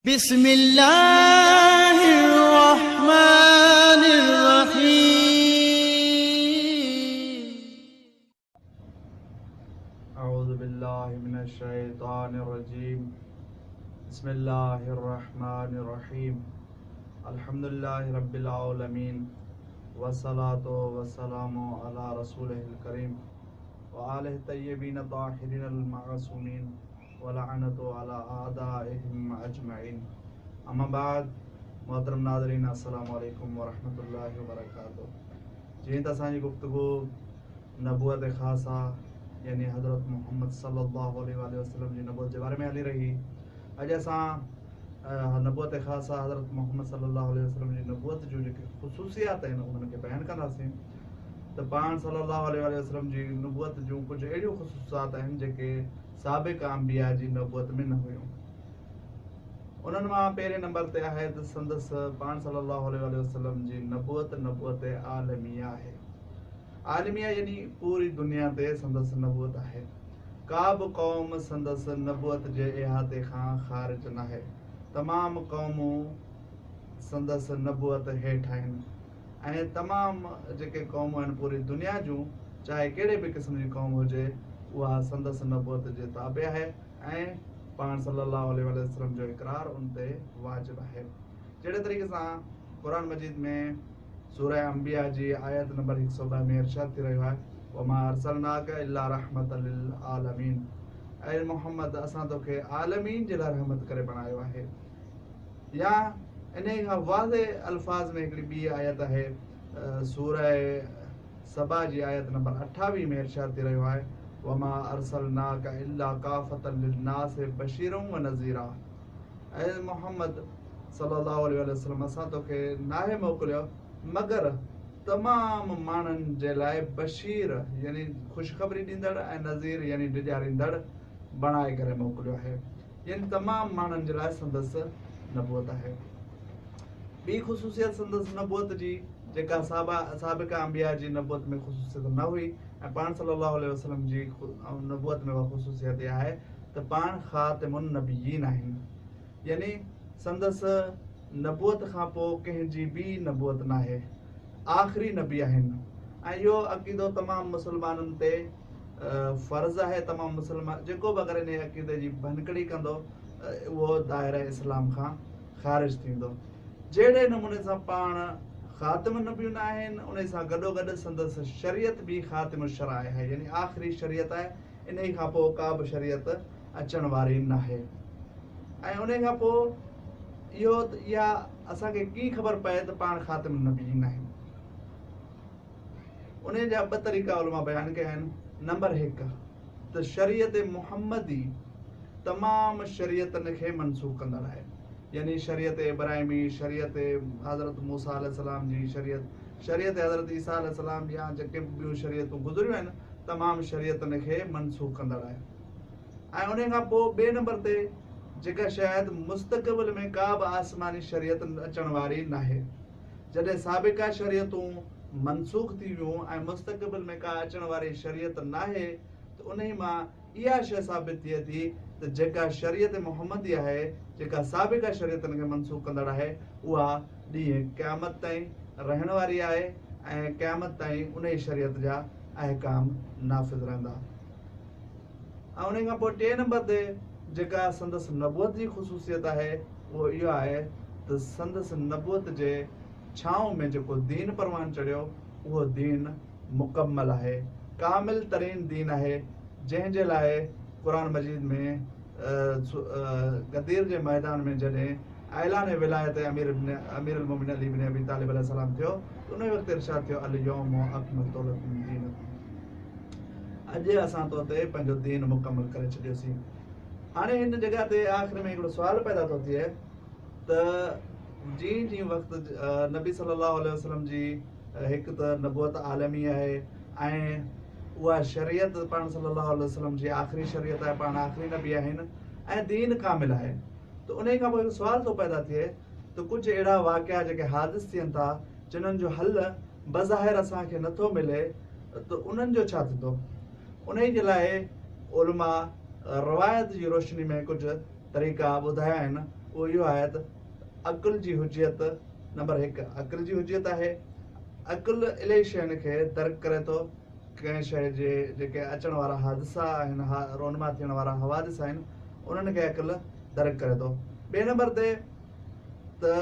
بسم الله الرحمن الرحيم. اعوذ بالله من الشيطان الرجيم. بسم الله الرحمن الرحيم. الحمد لله رب العالمين والصلاة والسلام على رسوله الڪريم وآله الطيبين الطاهرين المعصومين ولعنة علي اعدائهم اجمعين. اما بعد، محترم ناظرين السلام عليڪم ورحمة الله وبرڪاته. جيئن ته اسان جي گفتگو نبوت خاصه يعني حضرت محمد صلي الله عليه واٰله وسلم جي نبوت جي باري ۾ هلي رهي، اڄ اسان نبوت خاصه حضرت محمد صلي الله عليه وسلم جي نبوت جون جيڪي خصوصيات آهن انهن کي بيان ڪنداسين ته پاڻ صلي الله عليه واٰله وسلم جي نبوت جون ڪجهه اهڙيون خصوصيات آهن جيڪي سابق انبياء جي نبوت ۾ نه هيون. انهن مان پهرين نمبر تي آهي ته سندس پاڻ صلي الله عليه واٰله وسلم جي نبوت نبوت عالميه آهي. عالميه يعني پوري دنيا تي سندس نبوت آهي. ڪا به قوم سندس نبوت جي احاطي کان خارج ناهي. تمام قومون سندس نبوت هيٺ آهن ۽ تمام جيڪي قومون آهن پوري دنيا جون چاهي ڪهڙي به قسم جي قوم هجي اها سندس نبوت جي تابع آهي ۽ پاڻ صلي الله عليه واٰله وسلم جو اقرار ان تي واجب آهي. جهڙي طريقي سان قرآن مجيد ۾ سوره انبياء جي آيت نمبر 102 ۾ ارشاد ٿي رهيو آهي، وما ارسلناک الا رحمة للعالمين، اي محمد اسان توکي عالمين جي لاء رحمت ڪري بڻايو آهي. يا انهي کان واضح الفاظ ۾ هڪڙي ٻي آيت آهي سوره سبا جي آيت نمبر 28 ۾ ارشاد ٿي رهيو آهي، وما ارسلناک الا کافة للناس بشيرا ونذيرا، اي محمد صلي الله عليه واٰله وسلم اسان توکي ناهي موڪليو مگر تمام ماڻهن جي لاء بشير يعني خوشخبري ڏيندڙ ۽ نذير يعني ڊيڄاريندڙ بڻائي ڪري موڪليو آهي، يعني تمام ماڻهن جي لاء سندس نبوت آهي. ٻي خصوصيت سندس نبوت جي جيڪا سابقه انبياء جي نبوت ۾ خصوصيت نه هئي ۽ پاڻ صلي الله عليه وسلم جي نبوت ۾ اها خصوصيت اها آهي ته پاڻ خاتم النبيين آهن، يعني سندس نبوت کان پوء ڪنهن جي به نبوت ناهي، آخري نبي آهن ۽ اهو عقيدو تمام مسلمانن تي فرض آهي، تمام مسلمان جيڪو به اگر انهي عقيدي جي ڀڃڪڙي ڪندو اهو دائره اسلام کان خارج ٿيندو. جهڙي نموني سان پاڻ خاتم النبيون آهن انهي سان گڏوگڏ سندس شريعت به خاتم الشرائع آهي، يعني آخري شريعت آهي، انهي کان پوء ڪا به شريعت اچڻ واري ناهي. ۽ انهي کان پوء اهو ته اها اسان کي ڪيئن خبر پئي ته پاڻ خاتم النبيين آهن؟ انهي جا ٻه طريقا علماء بيان ڪيا آهن. نمبر 1 ته شريعت محمدي تمام شريعتن کي منسوخ ڪندڙ آهي، يعني شريعت ابراهيمي، شريعت حضرت موسيٰ عليه السلام جي شريعت، شريعت حضرت عيسيٰ عليه السلام يا جيڪي به ٻيون شريعتون گذريون آهن تمام شريعتن کي منسوخ ڪندڙ آهي. ۽ انهي کان پوء ٻئي نمبر تي جيڪا شايد مستقبل ۾ ڪا به آسماني شريعت اچڻ واري ناهي. جڏهن سابقه شريعتون منسوخ ٿي ويون ۽ مستقبل ۾ ڪا اچڻ واري شريعت ناهي ته انهي مان اها شيء ثابت ٿئي ٿي ته جيڪا شريعت محمدي آهي، جيڪا سابقه شريعتن کي منسوخ ڪندڙ آهي، اها ڏينهن قيامت تائين رهڻ واري آهي ۽ قيامت تائين انهي شريعت جا احڪام نافذ رهندا. ۽ انهي کان پوء ٽئين نمبر تي جيڪا سندس نبوت جي خصوصيت آهي اهو اهو آهي ته سندس نبوت جي ڇانو ۾ جيڪو دين پروان چڙهيو اهو دين مڪمل آهي، ڪامل ترين دين آهي، جنهن جي لاء قرآن مجيد ۾ غدير جي ميدان ۾ جڏهن اعلان ولايت امير امير المومنين علي بن ابي طالب عليه السلام ٿيو ته انهي وقت ارشاد ٿيو اليوم اڪملت لڪم دينڪم، اڄ اسان تو تي پنهنجو دين مڪمل ڪري ڇڏيوسين. هاڻي هن جڳهه تي آخر ۾ هڪڙو سوال پيدا ٿو ٿئي ته جيئن جيئن وقت نبي صلي الله عليه وسلم جي هڪ ته نبوت عالمي آهي ۽ اها شريعت پاڻ صلي الله عليه وسلم جي آخري شريعت آهي، پاڻ آخري نبي آهن ۽ دين ڪامل آهي، ته انهي کان پوء هڪ سوال ٿو پيدا ٿئي ته ڪجهه اهڙا واقعا جيڪي حادث ٿين ٿا جنھن جو حل بظاهر اسان کي نٿو ملي ته انهن جو ڇا ٿيندو؟ انهي جي لاء علماء روايت جي روشني ۾ ڪجهه طريقا ٻڌايا آهن. اهو اهو آهي ته عقل جي حجيت نمبر هڪ عقل جي حجيت آهي. عقل الاهي شين کي درڪ ڪري ٿو، ڪنهن شيء جي جيڪي اچڻ وارا حادثا آهن، رونما ٿيڻ وارا حوادث آهن، انهن کي عقل درڪ ڪري ٿو. ٻئي نمبر تي ته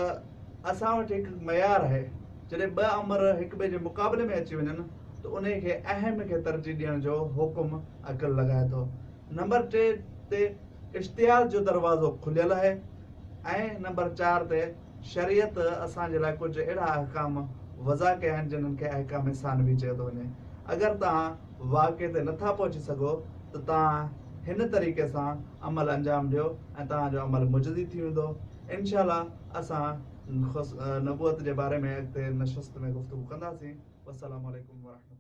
اسان وٽ هڪ معيار آهي، جڏهن ٻه امر هڪ ٻئي جي مقابلي ۾ اچي وڃن ته انهي کي اهم کي ترجيح ڏيڻ جو حڪم عقل لڳائي ٿو. نمبر ٽي تي اجتهاد جو دروازو کليل آهي ۽ نمبر چار تي شريعت اسان جي لاء ڪجهه اهڙا احڪام وضع ڪيا آهن جنھن کي احڪام ثانوي چيو ٿو وڃي. اگر توهان واقعي تي نٿا پهچي سگهو ته توهان هن طريقي سان عمل انجام ڏيو ۽ توهان جو عمل مجزي ٿي ويندو. انشاء الله اسان نبوت جي باري ۾ اڳتي نشست ۾ گفتگو ڪنداسين. والسلام عليڪم ورحمة.